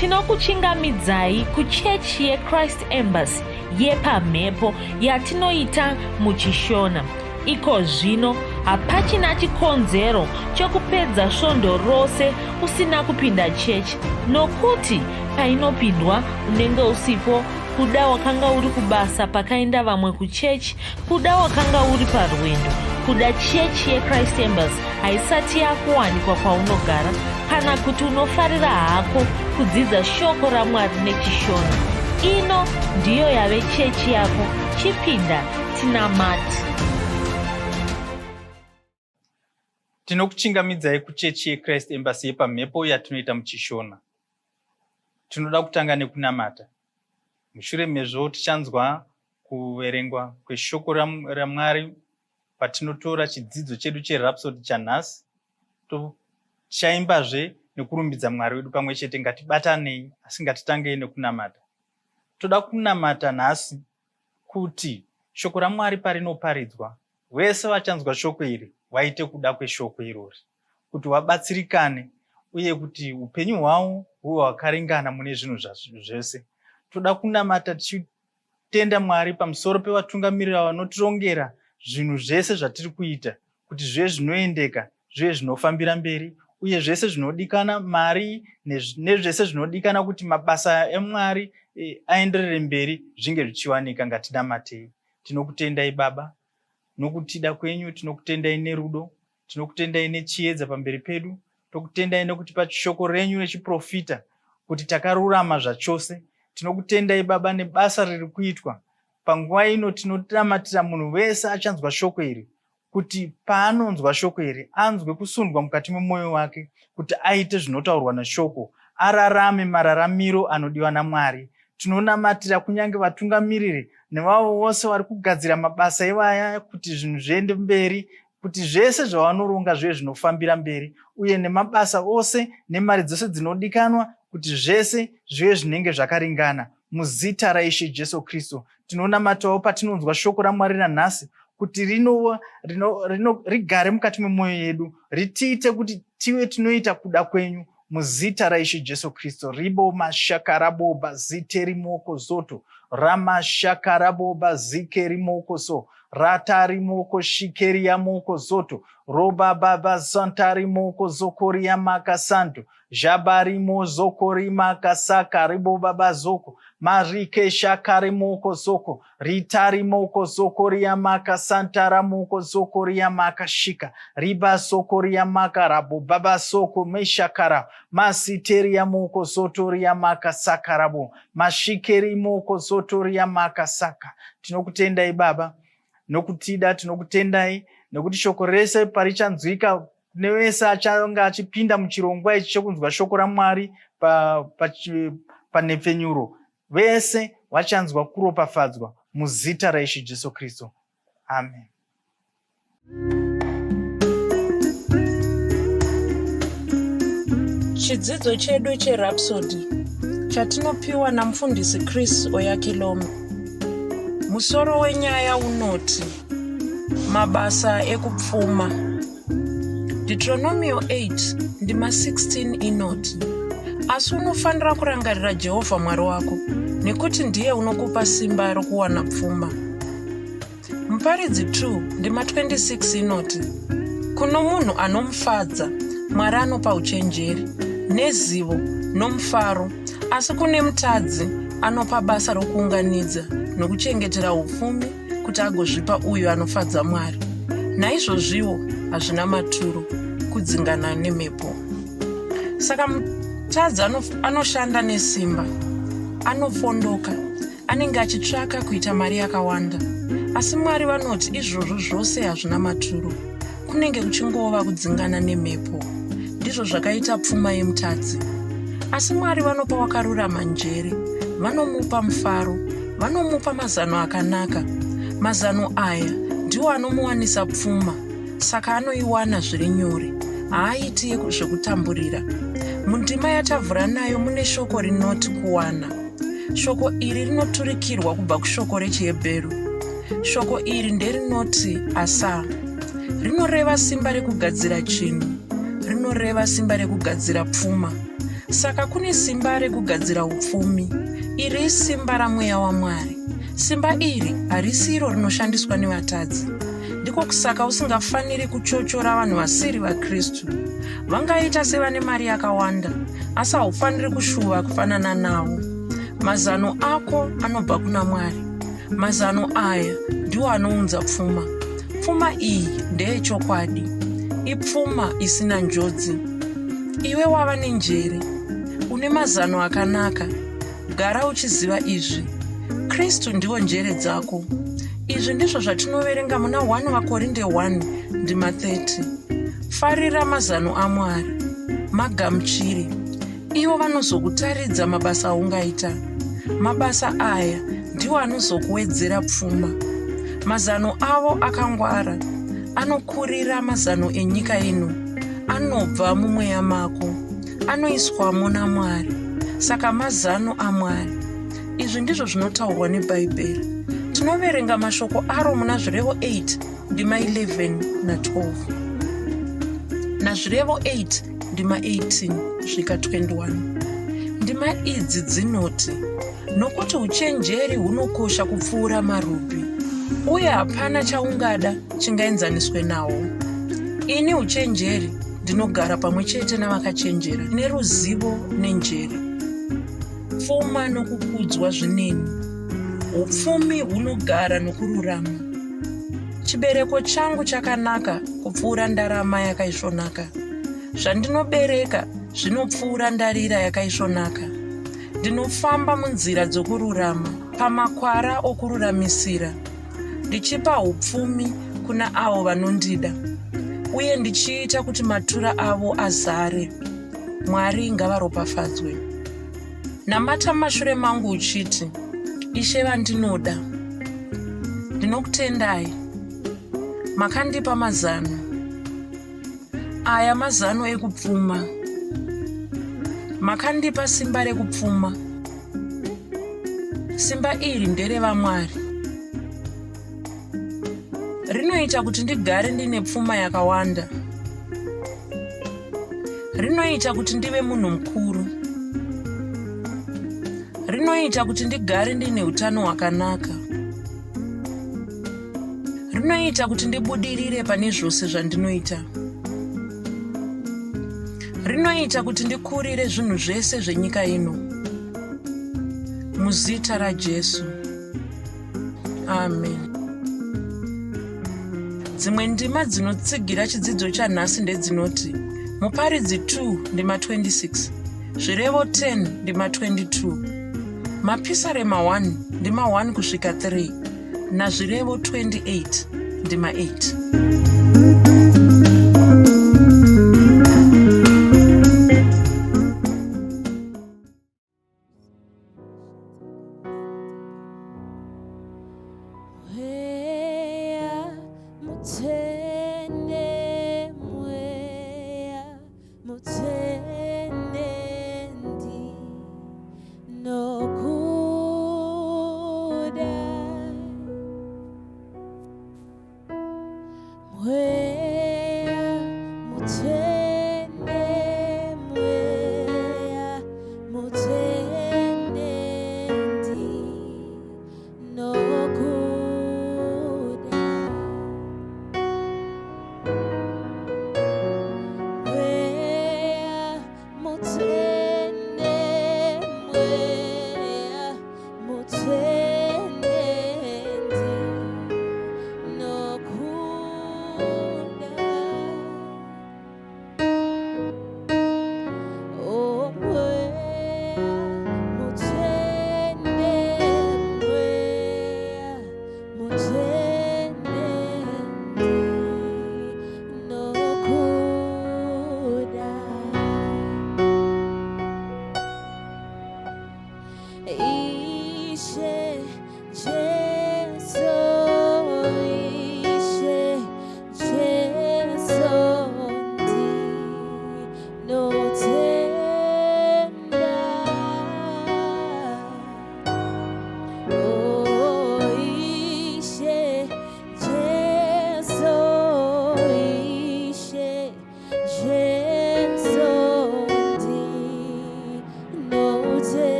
Tinokuchingamidzai kuchechi yeChrist Embassy yepamhepo yatinoita muchiShona. Iko zvino hapachina chikonzero chekupedza svondo rose usina kupinda chechi nokuti painopindwa unenge usipo kuda wakanga uri kubasa pakaenda vamwe kuchechi kuda wakanga uri parwendo kuda chechi yechrist embassy haisati yakuwanikwa kwaunogara kana kuti unofarira hako kudzidza shoko ramwari nechishona ino ndiyo yave chechi yako chipinda tinamati Tinokuchingamidzai kuchechi yeChrist Embassy yepamhepo yatinoita muchiShona. Tinoda kutanga nekunamata. Mushure mezvo tichanzwa kuverengwa kweshoko raMwari patinotora chidzidzo chedu cheRhapsody chanhasi. Tichaimbazve nekurumbidza Mwari wedu pamwe chete. Ngatibatanei asi ngatitangei nekunamata. Toda kunamata nhasi kuti shoko raMwari parinoparidzwa Vese vachanzwa shoko iri vaite kuda kweshoko irori, kuti vabatsirikane uye kuti upenyu hwavo huve hwakaringana mune zvinhu zvese. Toda kunamata tichitenda Mwari pamusoro pevatungamiriri ava vanotirongera zvinhu zvese zvatiri kuita kuti zvive zvinoendeka, zvive zvinofambira mberi uye zvese zvinodikana mari nezvese zvinodikana kuti mabasa eMwari eh, aenderere mberi zvinge zvichiwanika. Ngatinamatei. Tinokutendai Baba nokutida kwenyu, tinokutendai nerudo, tinokutendai nechiedza pamberi pedu, tokutendai nokutipa shoko renyu rechiprofita kuti takarurama zvachose. Tinokutendai Baba nebasa riri kuitwa panguva ino. Tinonamatira munhu wese achanzwa shoko iri kuti paanonzwa shoko iri anzwe kusundwa mukati memwoyo wake kuti aite zvinotaurwa neshoko, ararame mararamiro anodiwa naMwari. Tinonamatira kunyange vatungamiriri nevavo vose vari kugadzira mabasa ivaya kuti zvinhu zviende mberi, kuti zvese zvavanoronga zvive zvinofambira mberi, uye nemabasa ose nemari dzose dzinodikanwa kuti zvese zvive zvinenge zvakaringana. Muzita raIshe Jesu Kristu tinonamatawo patinonzwa shoko raMwari ranhasi kuti rino, rino, rino, rigare mukati memwoyo yedu ritiite kuti tive tinoita kuda kwenyu muzita raIshe Jesu Kristu. Ribo mashakaraboba zite rimoko zoto ramashakaraboba zike rimoko so ratarimoko shikeriamoko zoto robababa santarimoko zokoriamaka santo Jabarimo zoko rimaka saka ribo baba zoko marike shakare moko zoko ritari moko zoko riamaka santara moko zoko riamaka shika riba soko riamaka rabo baba soko meshakara masiteria moko zoto riamaka saka rabo mashikeri moko zoto riamaka saka. Tinokutendai Baba nokutida, tinokutendai nekuti shoko rese parichanzwika kune wese achange achipinda muchirongwa ichi chekunzwa shoko raMwari panhepfenyuro pa, pa vese vachanzwa kuropafadzwa muzita raIshe Jesu Kristu. Amen. Chidzidzo chedu cheRhapsody chatinopiwa naMufundisi Chris Oyakilome. Musoro wenyaya unoti Mabasa ekupfuma. Deuteronomio 8 ndima 16 inoti, Asi unofanira kurangarira Jehovha Mwari wako, nekuti ndiye unokupa simba rokuwana pfuma. Muparidzi 2 ndima 26 inoti, Kuno munhu anomufadza, Mwari anopa uchenjeri, nezivo, nomufaro, asi kune mutadzi anopa basa rokuunganidza nokuchengetera upfumi kuti agozvipa uyo anofadza Mwari. Naizvozviwo hazvina maturo kudzingana nemhepo. Saka mutadzi anoshanda nesimba, anofondoka, anenge achitsvaka kuita mari yakawanda. Asi Mwari vanoti izvozvo zvose hazvina maturo. Kunenge kuchingova kudzingana nemhepo. Ndizvo zvakaita pfuma yemutadzi. Asi Mwari vanopa wakarurama njere, vanomupa mufaro, vanomupa mazano akanaka. Mazano aya ndiwo anomuwanisa pfuma, saka anoiwana zviri nyore. Haaiti zvekutamburira. Mundima yatavhura nayo mune shoko rinoti kuwana. Shoko iri rinoturikirwa kubva kushoko rechiHebheru. Shoko iri nderinoti asa. Rinoreva simba rekugadzira chinhu. Rinoreva simba rekugadzira pfuma. Saka kune simba rekugadzira upfumi. Iri isimba raMweya waMwari. Simba iri harisi iro rinoshandiswa nevatadzi. Ndiko kusaka usingafaniri kuchochora vanhu vasiri vaKristu. Vangaita sevane mari yakawanda, asi haufaniri kushuva kufanana navo. Mazano ako anobva kuna Mwari. Mazano aya ndiwo anounza pfuma. Pfuma iyi ndeyechokwadi. Ipfuma isina njodzi. Iwe wava nenjere. Une mazano akanaka. Gara uchiziva izvi. Kristu ndiwo njere dzako. Izvi ndizvo zvatinoverenga muna 1 VaKorinde 1 ndima 30. Farira mazano aMwari. Magamuchire. Ivo vanozokutaridza mabasa aungaita. Mabasa aya ndiwo anozokuwedzera pfuma. Mazano avo akangwara, anokurira mazano enyika ino, anobva mumweya mako, anoiswamo naMwari. Saka mazano aMwari. Izvi ndizvo zvinotaurwa neBhaibheri. Tinoverenga mashoko aro muna Zvirevo 8 ndima 11 na12. NaZvirevo 8 ndima 18 kusvika 21. Ndima idzi dzinoti, Nokuti uchenjeri hunokosha kupfuura marubhi, uye hapana chaungada chingaenzaniswe nahwo. Ini uchenjeri ndinogara pamwe chete navakachenjera, neruzivo nenjere. Pfuma nokukudzwa zvineni, upfumi hunogara nokururama. Chibereko changu chakanaka kupfuura ndarama yakaisvonaka. Zvandinobereka zvinopfuura ndarira yakaisvonaka. Ndinofamba munzira dzokururama, pamakwara okururamisira, ndichipa upfumi kuna avo vanondida, uye ndichiita kuti matura avo azare. Mwari ngavaropafadzwe. Namata mumashure mangu uchiti, Ishe vandinoda, ndinokutendai. Makandipa mazano. Aya mazano ekupfuma. Makandipa simba rekupfuma. Simba iri nderevaMwari. Rinoita kuti ndigare ndine pfuma yakawanda. Rinoita kuti ndive munhu mukuru. Rinoita kuti ndigare ndine utano hwakanaka. Rinoita kuti ndibudirire pane zvose zvandinoita. Rinoita kuti ndikurire zvinhu zvese zvenyika ino. Muzita raJesu. Amen. Dzimwe ndima dzinotsigira chidzidzo chanhasi ndedzinoti Muparidzi 2 ndima 26, Zvirevo 10 ndima 22, Mapisarema 1 ndima 1 kusvika 3 naZvirevo 28 ndima 8.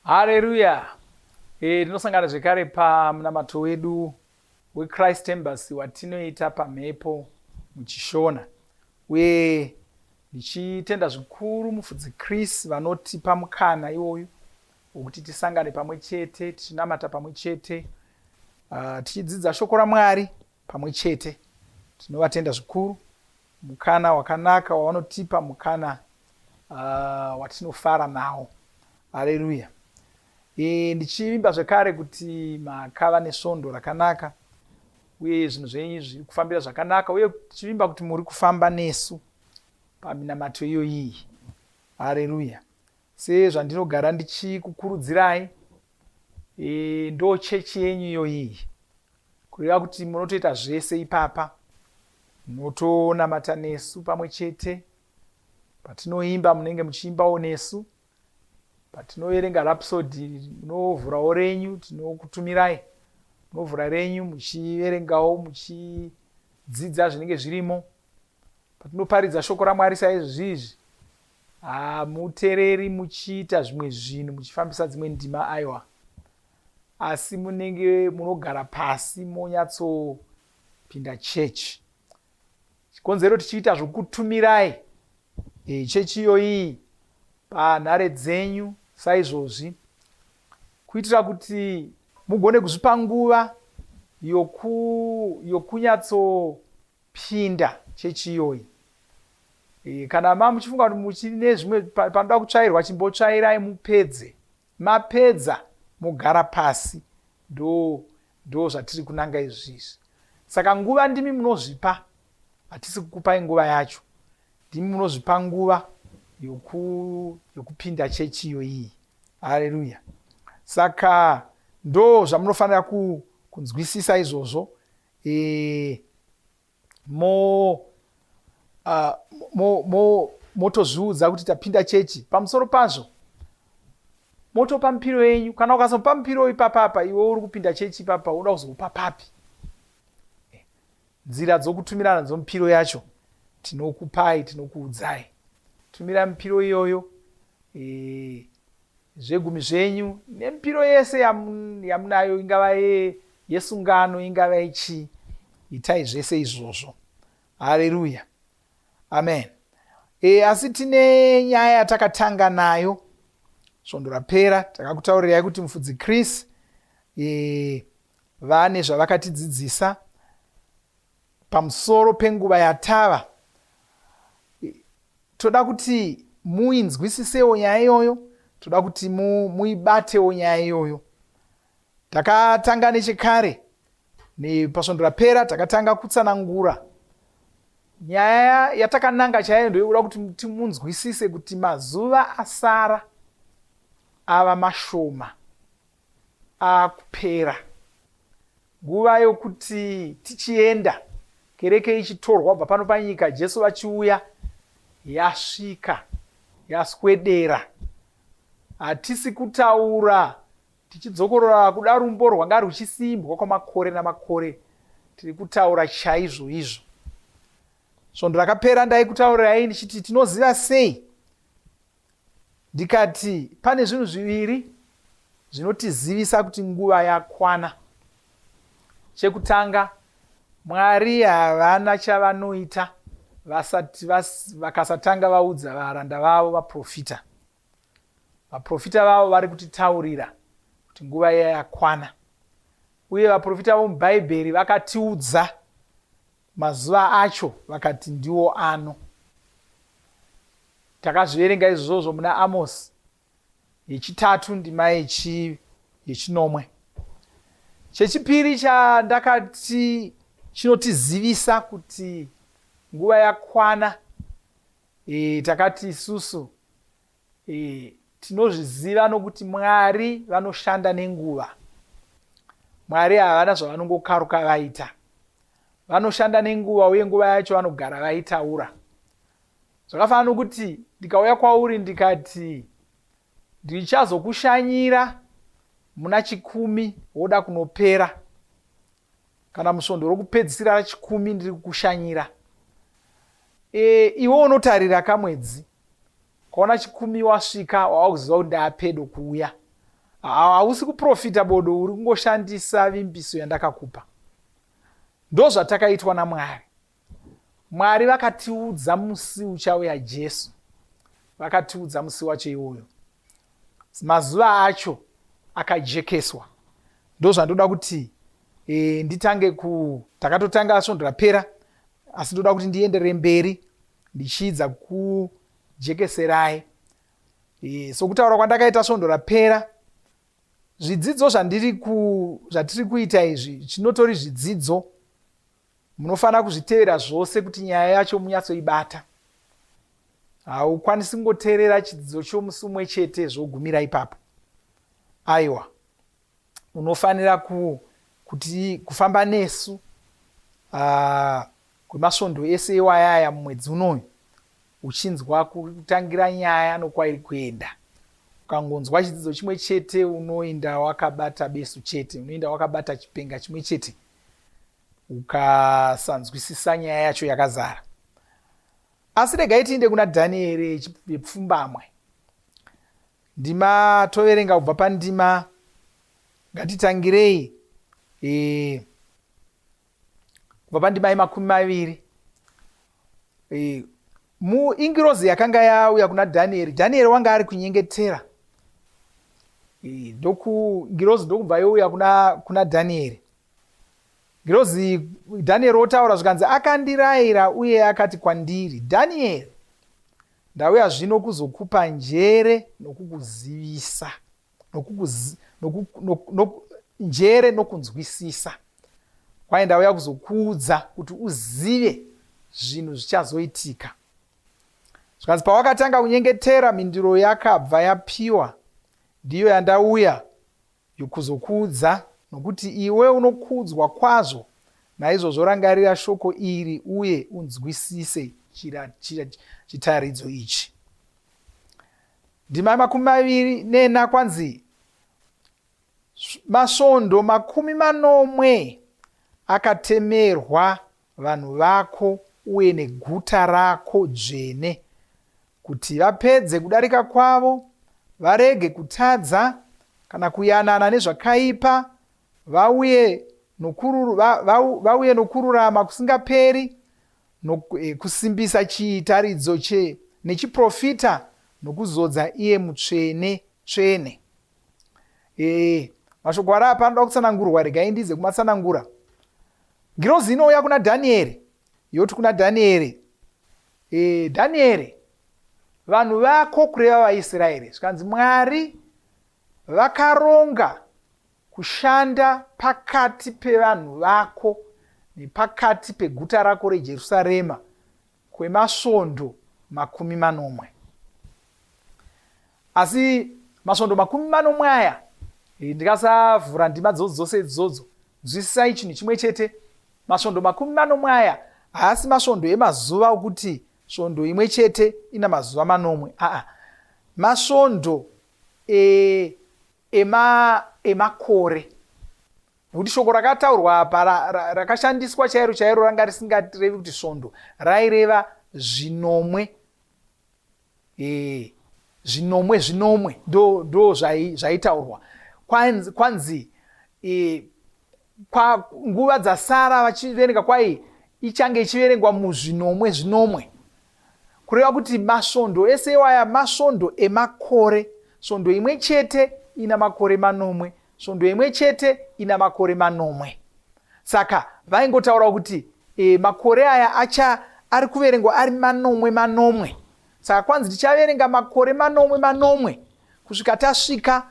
Hareruya! E, tinosangana zvekare pamunamato wedu weChrist Embassy watinoita pamhepo muchiShona. Uye ndichitenda zvikuru mufudzi Chris vanotipa mukana iwoyu wekuti tisangane pamwe chete tichinamata pamwe chete uh, tichidzidza shoko raMwari pamwe chete. Tinovatenda zvikuru mukana wakanaka wavanotipa mukana uh, watinofara nawo. Haleluya. E, ndichivimba zvekare kuti makava nesvondo rakanaka uye zvinhu zvenyu zviri kufambira zvakanaka uye tichivimba kuti muri kufamba nesu paminamato iyoyiyi. Haleluya. Sezvandinogara ndichikukurudzirai e, ndo chechi yenyu iyoyiyi kureva kuti munotoita zvese ipapa munotonamata nesu pamwe chete patinoimba munenge muchiimbawo nesu patinoverenga rhapsody munovhurawo renyu tinokutumirai munovhura renyu muchiverengawo muchidzidza zvinenge zvirimo patinoparidza shoko ramwari saizvizvi Hamutereri muchiita zvimwe zvinhu muchifambisa dzimwe ndima aiwa. Asi munenge munogara pasi monyatsopinda chechi. Chikonzero tichiita zvokutumirai e, chechi iyoyi panhare dzenyu saizvozvi kuitira kuti mugone kuzvipa nguva yoku yokunyatso pinda chechi iyoyi e, kana ma muchifunga kuti muchine zvimwe panoda kutsvairwa chimbotsvairai mupedze mapedza mogara pasi ndo ndo zvatiri kunanga izvizvi saka nguva ndimi munozvipa hatisi kukupai nguva yacho ndimi munozvipa nguva yoku yokupinda chechi iyoyiyi haleluya saka ndo zvamunofanira ku, kunzwisisa izvozvo e, mo, uh, mo, mo, motozviudza kuti tapinda chechi pamusoro pazvo motopa mipiro yenyu kana ukazopa mupiro ipapapa iwe uri kupinda chechi ipapa unoda kuzopa papi eh, nzira dzokutumirana dzomupiro yacho tinokupai tinokuudzai tumira mipiro iyoyo e, zvegumi zvenyu nemipiro yese yamunayo ingava yesungano ingava yechii itai zvese izvozvo hareruya amen e, asi tine nyaya yatakatanga nayo svondo rapera takakutaurirai kuti mufudzi chris e, vane zvavakatidzidzisa pamusoro penguva yatava Toda kuti muinzwisisewo nyaya iyoyo, toda kuti muibatewo nyaya iyoyo. Takatanga nechekare pasvondo rapera takatanga kutsanangura nyaya yatakananga chaiyo ndoyekuda kuti munzwisise kuti mazuva asara ava mashoma akupera. Nguva yokuti tichienda, kereke ichitorwa kubva pano panyika, Jesu vachiuya, yasvika, yaswedera. Hatisi kutaura tichidzokorora kuda rumbo rwanga rwuchisimbwa kwamakore namakore. Tiri kutaura chaizvo izvo. Svondo rakapera ndaikutaurirai ndichiti tinoziva sei Ndikati, Pane zvinhu zviviri zvinotizivisa kuti nguva yakwana. Chekutanga, Mwari havana chavanoita vasati vakasatanga vaudza varanda vavo vaprofita. Vaprofita vavo vari kutitaurira kuti nguva iya yakwana. Uye vaprofita vomuBhaibheri vakatiudza mazuva acho vakati ndiwo ano. Takazviverenga izvozvo muna Amosi yechitatu ndima yechi, yechinomwe. Chechipiri chandakati chinotizivisa kuti nguva yakwana e, takati isusu E, tinozviziva nokuti Mwari vanoshanda nenguva. Mwari havana zvavanongokaruka vaita. Vanoshanda nenguva uye nguva yacho vanogara vaitaura. Zvakafanana nokuti ndikauya kwauri ndikati ndichazokushanyira muna Chikumi woda kunopera kana musvondo rokupedzisira raChikumi ndiri kukushanyira. E, iwe unotarira kamwedzi ukaona Chikumi wasvika wava kuziva kuti ndaapedo kuuya. Hausi kuprofita bodo, uri kungoshandisa vimbiso yandakakupa. Ndozvatakaitwa naMwari. Mwari vakatiudza musi uchauya Jesu. Vakatiudza musi wacho iwoyo. Mazuva acho akajekeswa. Ndozvandoda kuti e, nditange ku takatotanga svondo rapera asi ndoda kuti ndienderere mberi ndichiidza kujekeserai e, sokutaura kwandakaita svondo rapera zvidzidzo zvandiri ku zvatiri kuita izvi zvinotori zvidzidzo Munofanira kuzvitevera zvose kuti nyaya yacho munyatsoibata. Haukwanisi kungoteerera chidzidzo chomusi umwe chete zvogumira ipapo. Aiwa, unofanira ku, kuti kufamba nesu uh, kwemasvondo ese iwayaya mumwedzi unoyu uchinzwa kutangira nyaya nokwairi kuenda. Ukangonzwa chidzidzo chimwe chete unoenda wakabata besu chete, unoenda wakabata chipenga chimwe chete. ukasanzwisisa nyaya yacho yakazara. Asi regai tiinde kuna Dhanieri yepfumbamwe. Ndima toverenga kubva pandima ngatitangirei e, kubva pandima yemakumi maviri e, muingirozi yakanga yauya kuna Dhanieri. Dhanieri wanga ari kunyengetera e, ndoku ngirozi ndokubva youya kuna, kuna Dhanieri Ngirozi Dhanieri otaura zvikanzi, Akandirayira uye akati kwandiri, Dhanieri, ndauya zvino kuzokupa njere nokukuzivisa, njere nokunzwisisa. Kwaye ndauya kuzokuudza kuti uzive zvinhu zvichazoitika. Zvikanzi, pawakatanga kunyengetera, mhinduro yakabva yapiwa, ndiyo yandauya Kuzokuudza, nokuti iwe unokudzwa kwazvo, naizvozvo rangarira shoko iri uye unzwisise chitaridzo ichi. Ndima yemakumi maviri nena kwanzi masvondo 60 akatemerwa vanhu vako uye neguta rako dzvene, kuti vapedze kudarika kwavo, varege kutadza kana kuyanana nezvakaipa, vauye vauye nokururama kusingaperi, eh, kusimbisa chitaridzo che nechiprofita nokuzodza iye mutsvene tsvene. E, mashoko ari apa anoda kutsanangurwa, regai ndize kumatsanangura. Ngirozi inouya kuna Dhanieri yoti kuna Dhanieri, e, Dhanieri, vanhu vako kureva vaIsraeri, zvikanzi Mwari vakaronga kushanda pakati pevanhu vako nepakati peguta rako reJerusarema kwemasvondo 70. Asi masvondo 70 aya, eh, ndikasavhura ndima dzodzo dzose idzodzo, nzwisisai chinhu chimwe chete. Masvondo 70 aya haasi masvondo emazuva okuti svondo imwe chete ina mazuva manomwe. Aa, masvondo e, ema, emakore. Nekuti shoko rakataurwa apa rakashandiswa chairo chairo ranga risingarevi kuti svondo, raireva zvinomwe e, zvinomwe zvinomwe ndo, ndo zvaitaurwa kwanzi, kwanzi e, kwa nguva dzasara vachiverenga kwai ichange ichiverengwa muzvinomwe zvinomwe kureva kuti masvondo ese iwaya masvondo emakore svondo imwe chete ina makore manomwe svondo imwe chete ina makore manomwe saka vaingotaura kuti e, makore aya acha ari kuverengwa ari manomwe manomwe saka kwanzi tichaverenga makore manomwe manomwe kusvika tasvika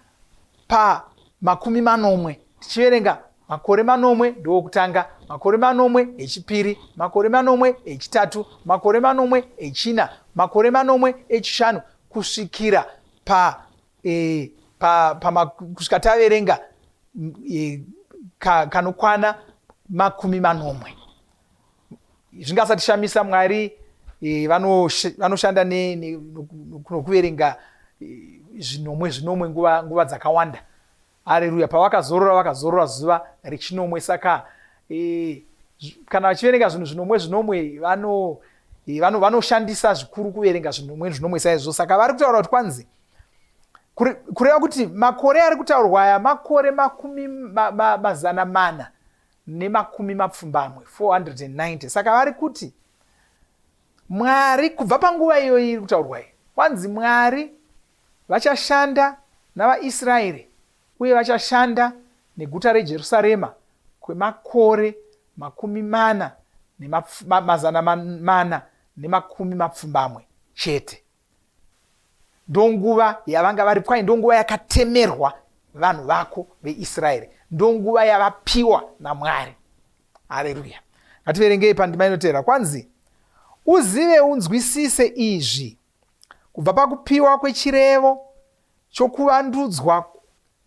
pamakumi manomwe tichiverenga makore manomwe ndowokutanga makore manomwe echipiri makore manomwe echitatu makore manomwe echina makore manomwe echishanu kusvikira pa, e, pa, pa kusvika taverenga e, ka, kanokwana 70 Zvingasatishamisa Mwari e, vanoshanda nokuverenga e, zvinomwe zvinomwe nguva, nguva dzakawanda. Areruya! Pavakazorora vakazorora zuva rechinomwe. Saka e, kana vachiverenga zvinhu zvinomwe zvinomwe vano vanoshandisa vano zvikuru kuverenga zvinomwe zvinomwe saizvo. Saka vari kutaura kuti kwanzi Kureva kuti makore ari kutaurwa aya makore makumi mazana mana nemakumi mapfumbamwe, 490. Saka vari kuti Mwari kubva panguva iyoyi iri kutaurwa iyi, kwanzi Mwari vachashanda navaIsraeri uye vachashanda neguta reJerusarema kwemakore 400 mazana 4 nemapfumbamwe chete. Ndonguva yavanga vari kwai, ndonguva yakatemerwa vanhu vako veIsraeri, ndonguva yavapiwa naMwari. Hareruya! Ngativerengei pandima inotevera. Kwanzi, uzive unzwisise izvi kubva pakupiwa kwechirevo chokuvandudzwa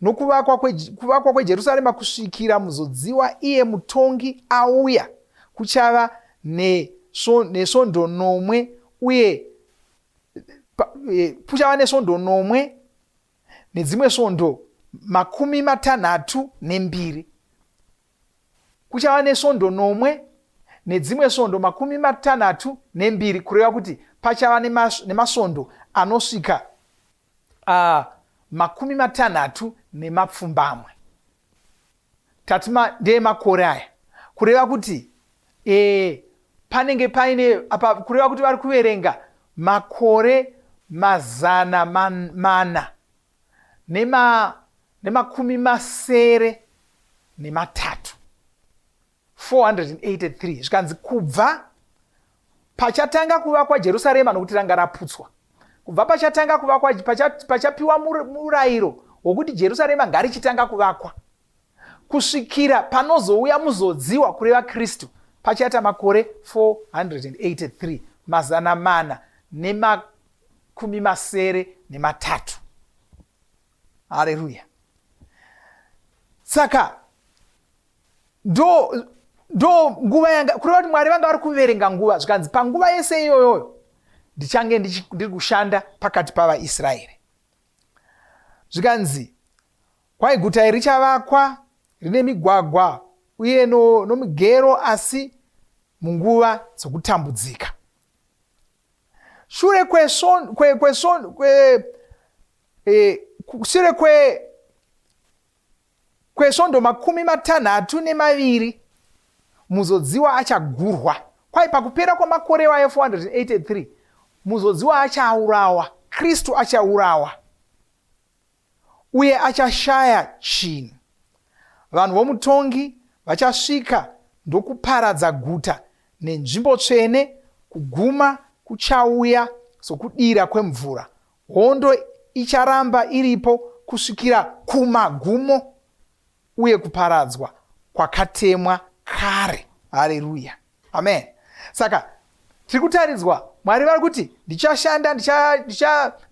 nokuvakwa kuvakwa kweJerusarema kusvikira muzodziwa iye mutongi auya, kuchava nesvondo nomwe uye kuchava nesvondo nomwe nedzimwe svondo 62. Kuchava nesvondo nomwe nedzimwe svondo 62, kureva kuti pachava nemasvondo anosvika 67. Tati ndeemakore aya, kureva kuti panenge paine apa, kureva kuti vari kuverenga makore 463, 483. Zvikanzi kubva pachatanga kuvakwa Jerusarema, nokuti ranga raputswa, kubva pachatanga kuvakwa, pachapiwa murayiro wokuti Jerusarema ngarichitanga kuvakwa, kusvikira panozouya muzodziwa, kureva Kristu, pachaita makore 483, 463. Hareruya! Saka ndo nguva yanga, kureva kuti Mwari vanga vari kuverenga nguva. Zvikanzi panguva yese iyoyoyo ndichange ndiri kushanda pakati pavaIsraeri. Zvikanzi kwai guta iri richavakwa rine migwagwa uye nomigero, asi munguva dzokutambudzika. Shure kwesvondo 62 muzodziwa achagurwa. Kwai pakupera kwamakore wayo 483 muzodziwa achaurawa, Kristu achaurawa uye achashaya chinhu. Vanhu vomutongi vachasvika ndokuparadza guta nenzvimbo tsvene. Kuguma kuchauya sokudira kwemvura. Hondo icharamba iripo kusvikira kumagumo uye kuparadzwa kwakatemwa kare. Hareruya, amen. Saka tiri kutaridzwa Mwari vari kuti ndichashanda,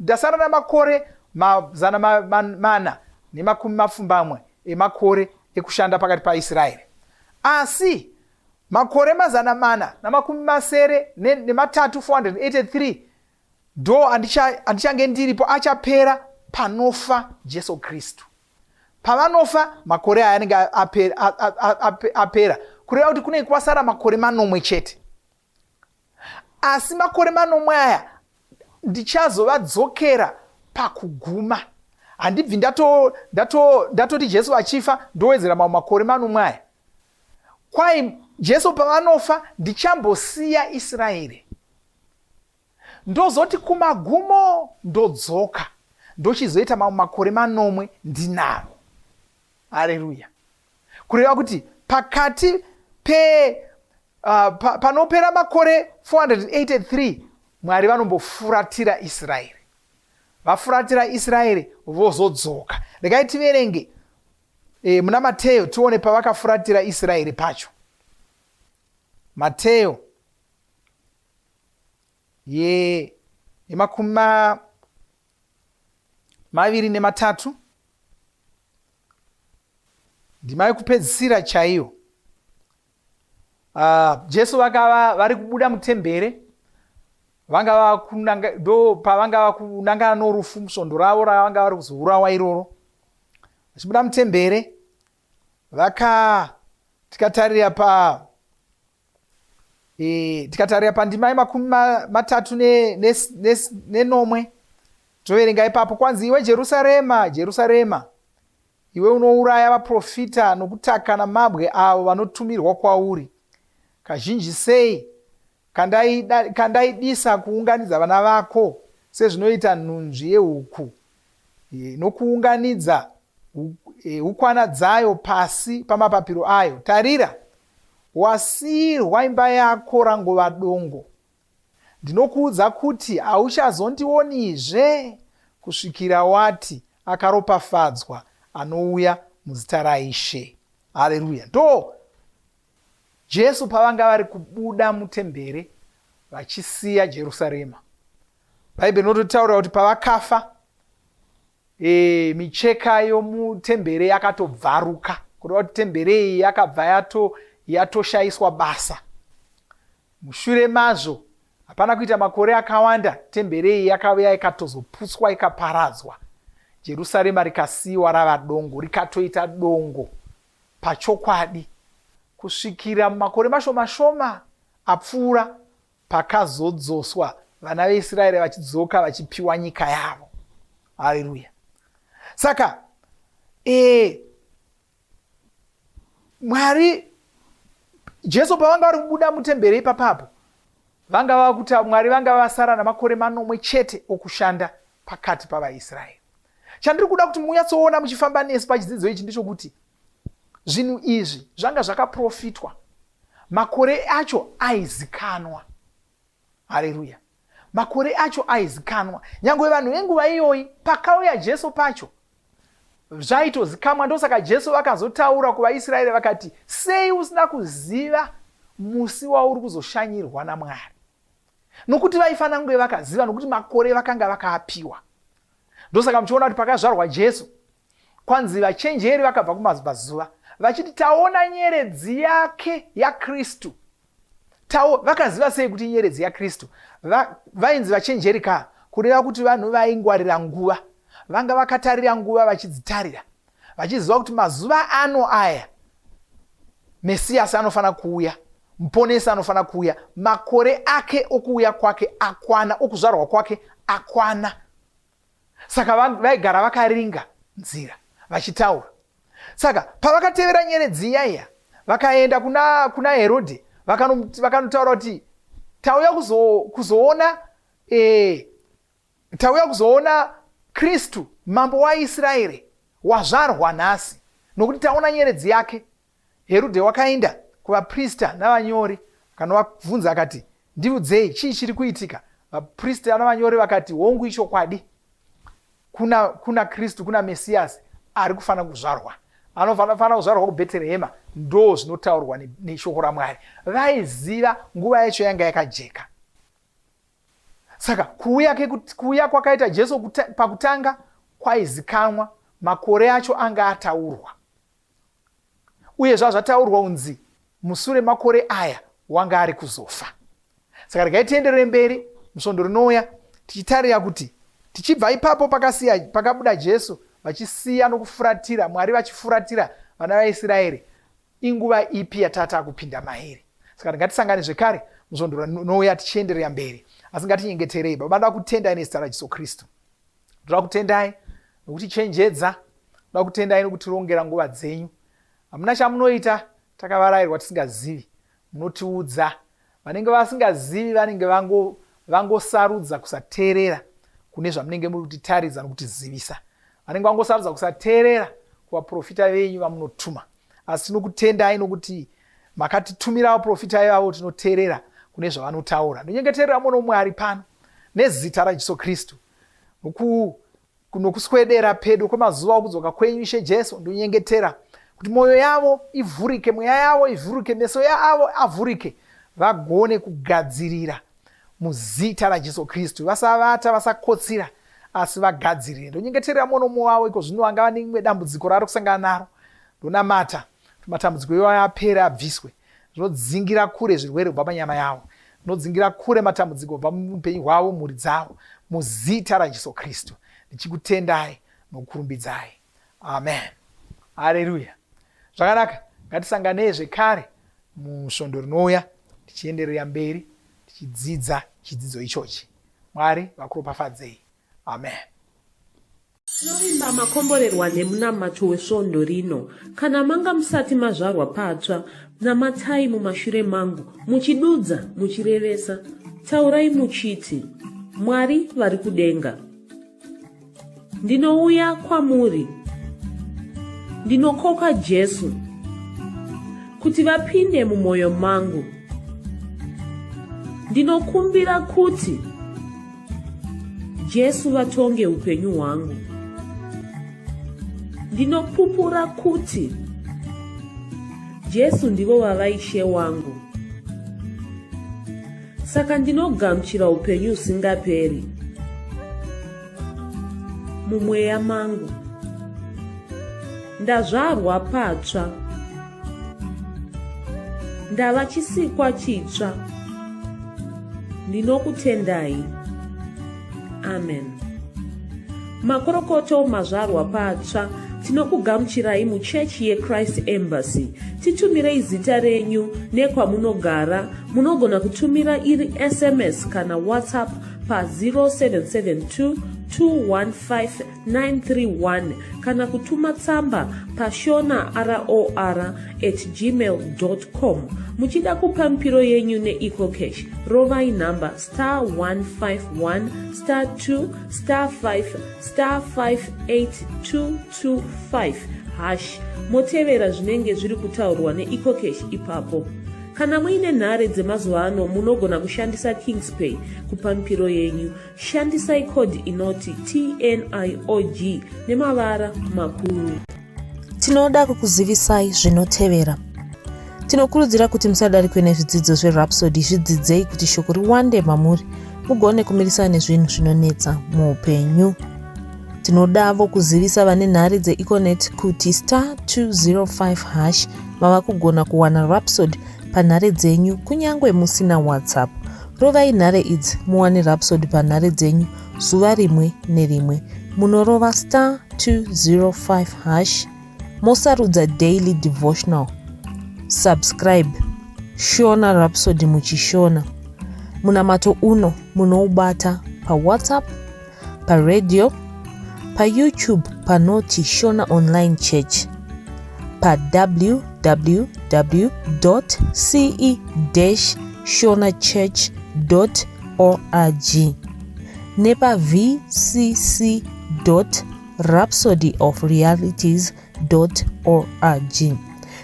ndasara namakore 480 emakore ekushanda pakati paIsraeri, asi makore 483, 483 ndo andichange ndiripo, achapera panofa Jesu Kristu. Pavanofa, makore aya anenge apera, kureva kuti kunenge kwasara makore 7 chete. Asi makore 7 aya ndichazovadzokera pakuguma. Handibvi ndatoti Jesu achifa ndowedzera mamwe makore 7 aya. Kwai Jesu pavanofa ndichambosiya Israeri, ndozoti kumagumo ndodzoka, ndochizoita mamwe makore 7 ndinavo. Hareruya! Kureva kuti pakati pe panopera makore 483 Mwari vanombofuratira Israeri, vafuratira Israeri vozodzoka. Regai tiverenge muna Mateyo tione pavakafuratira Israeri pacho. Mateyo ye23, ndima yekupedzisira chaiyo. Jesu vakava vari kubuda mutembere, vanga vakunanga, ndo pavanga vakunangana norufu, musvondo ravo ravanga vari kuzourawa iroro. Vachibuda mutembere, vaka tikatarira pa e, tikatarira pandima yemakumi 37. Toverenga ipapo kwanzi, iwe Jerusarema, Jerusarema, iwe unouraya vaprofita nokutaka namabwe avo vanotumirwa kwauri. Kazhinji sei kandaidisa kuunganidza vana vako sezvinoita nhunzvi yehuku nokuunganidza hukwana dzayo pasi pamapapiro ayo. Tarira, wasiirwa imba yako rangova dongo. Ndinokuudza kuti hauchazondionizve kusvikira wati, Akaropafadzwa anouya muzita raIshe. Haleluya! Ndo Jesu pavanga vari kubuda mutembere vachisiya Jerusarema. Bhaibheri rinototaura kuti pavakafa e, micheka yomutembere yakatobvaruka, kureva kuti tembere iyi yakabva yato yatoshaiswa basa. Mushure mazvo, hapana kuita makore akawanda, tembere iyi yakauya ikatozoputswa ikaparadzwa, Jerusarema rikasiyiwa rava dongo, rikatoita dongo pachokwadi kusvikira mumakore mashoma shoma apfuura pakazodzoswa vana veIsraeri vachidzoka vachipiwa nyika yavo. Haleluya! Saka e, Mwari Jesu pavanga vari kubuda mutembere ipapapo vanga vakuti Mwari vanga vasara namakore manomwe chete okushanda pakati pavaIsraeri. Chandiri kuda kuti munyatsoona muchifamba nesu pachidzidzo ichi ndechokuti zvinhu izvi zvanga zvakaprofitwa, makore acho aizikanwa. Hareruya! Makore acho aizikanwa. Nyangwe vanhu venguva iyoyi, pakauya Jesu pacho, zvaitozikamwa. Ndosaka Jesu vakazotaura kuvaIsraeri vakati, sei usina kuziva musi wauri kuzoshanyirwa naMwari? Nokuti vaifanira kunge vakaziva, nokuti makore vakanga vakaapiwa. Ndosaka muchiona kuti pakazvarwa Jesu, kwanzi vachenjeri vakabva kumabvazuva vachiti taona nyeredzi yake yaKristu. Tao, vakaziva sei kuti inyeredzi yaKristu? Va, vainzi vachenjeri ka, kureva kuti vanhu vaingwarira nguva. Vanga vakatarira nguva vachidzitarira, vachiziva kuti mazuva ano aya Mesiyasi anofanira kuuya, Muponesi anofanira kuuya, makore ake okuuya kwake akwana, okuzvarwa kwake akwana. Saka vaigara vakaringa nzira vachitaura. Saka pavakatevera nyeredzi iya iya vakaenda kuna, kuna Herodhe vakanotaura kuti tauya kuzo, kuzoona e, tauya kuzoona Kristu mambo waIsraeri wazvarwa nhasi nokuti taona nyeredzi yake. Herudhe wakaenda kuvaprista navanyori akanovabvunza akati, Ndiudzei, chii chiri kuitika? Vaprista navanyori vakati, Hongu, ichokwadi, kuna, kuna Kristu, kuna Mesiyasi ari kufanira kuzvarwa. Anofanira kuzvarwa kuBheterehema. Ndo zvinotaurwa neshoko raMwari. Vaiziva nguva yacho yanga yakajeka. Saka kuuya, kuuya kwakaita Jesu pakutanga kwaizikanwa, makore acho anga ataurwa. Uye zvazvataurwa kunzi musure makore aya wanga ari kuzofa. Saka regai tienderere mberi musvondo rinouya tichitarira kuti tichibva ipapo pakasiya pakabuda Jesu vachisiya nokufuratira Mwari vachifuratira vana vaIsraeri inguva ipi yatata kupinda mairi. Saka ngatisangane zvekare musvondo rinouya tichienderera mberi. Asi ngatinyengeterei. Baba ndoda kutendai nezita raJesu Kristu. Ndoda kutendai nokutichenjedza, ndoda kutendai nokutirongera nguva dzenyu. Hamuna chamunoita takavarairwa tisingazivi, munotiudza. Vanenge vasingazivi vanenge vango vangosarudza kusateerera kune zvamunenge muri kutitaridza nokutizivisa. Vanenge vangosarudza kusateerera kuvaprofita venyu vamunotuma. Asi tinokutendai nokuti makatitumira vaprofita ivavo tinoteerera kune zvavanotaura. Ndonyengeterera mumwe nomumwe ari pano nezita raJesu Kristu. Nokuswedera pedo kwemazuva okudzoka kwenyu, Ishe Jesu, ndonyengetera kuti mwoyo yavo ivhurike, mweya yavo ivhurike, meso yavo avhurike, vagone kugadzirira muzita raJesu Kristu. Vasavata, vasakotsira, asi vagadzirire. Ndonyengeterera mumwe nomumwe wavo iko zvino angava neimwe dambudziko raari kusangana naro. Ndonamata kuti matambudziko iwayo apere, abviswe. Ndinodzingira kure zvirwere kubva panyama yavo. Ndinodzingira kure matambudziko kubva muupenyu hwavo, mhuri dzavo, muzita raJesu Kristu. Ndichikutendai nokukurumbidzai. Amen. Haleluya. Zvakanaka, ngatisanganei zvekare musvondo rinouya tichienderera mberi tichidzidza chidzidzo ichochi. Mwari vakuropafadzei. Amen. Tinovimba makomborerwa nemunamato wesvondo rino. Kana manga musati mazvarwa patsva, namatai mumashure mangu, muchidudza, muchirevesa. Taurai muchiti, Mwari vari kudenga. Ndinouya kwamuri. Ndinokoka Jesu kuti vapinde mumwoyo mangu. Ndinokumbira kuti Jesu vatonge upenyu hwangu. Ndinopupura kuti Jesu ndivo vava Ishe wangu. Saka ndinogamuchira upenyu husingaperi mumweya mangu. Ndazvarwa patsva. Ndava chisikwa chitsva. Ndinokutendai. Amen. Makorokoto mazvarwa patsva tinokugamuchirai muchechi yeChrist Embassy. Titumirei zita renyu nekwamunogara. Munogona kutumira iri SMS kana WhatsApp pa 0772 215 931 kana kutuma tsamba pashona ror at gmail com. Muchida kupa mipiro yenyu neEcoCash, rovai nhamba star 151 star 2 star 5 star 58225 hash motevera zvinenge zviri kutaurwa neEcoCash ipapo. Kana muine nhare dzemazuva ano munogona kushandisa Kingspay kupa mipiro yenyu. Shandisai code inoti TNIOG nemavara makuru. Tinoda kukuzivisai zvinotevera. Tinokurudzira kuti musadarikwe nezvidzidzo zveRhapsody, zvidzidzei kuti shoko riwande mamuri mugone kumirisana nezvinhu zvinonetsa muupenyu. Tinodavo kuzivisa vane nhare dzeEconet kuti star 205 hash mava kugona kuwana Rhapsody panhare dzenyu kunyange musina WhatsApp. Rovai nhare idzi muwane Rhapsody panhare dzenyu zuva rimwe nerimwe. Munorova star 205 hash mosarudza daily devotional. Subscribe Shona Rhapsody muchishona. Munamato uno munoubata paWhatsApp, paradio, paYouTube panoti Shona Online Church, pa www.ce-shonachurch.org nepa vcc.rhapsodyofrealities.org. org.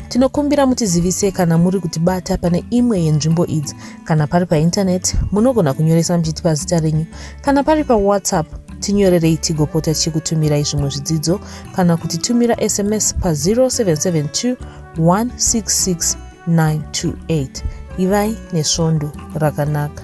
Tinokumbira mutizivise kana muri kutibata pane imwe yenzvimbo idzi. Kana pari paintaneti, munogona kunyoresa muchitipa zita renyu. Kana pari paWhatsApp, tinyorerei tigopota tichikutumirai zvimwe zvidzidzo kana kutitumira SMS pa 0772 166 928. Ivai nesvondo rakanaka.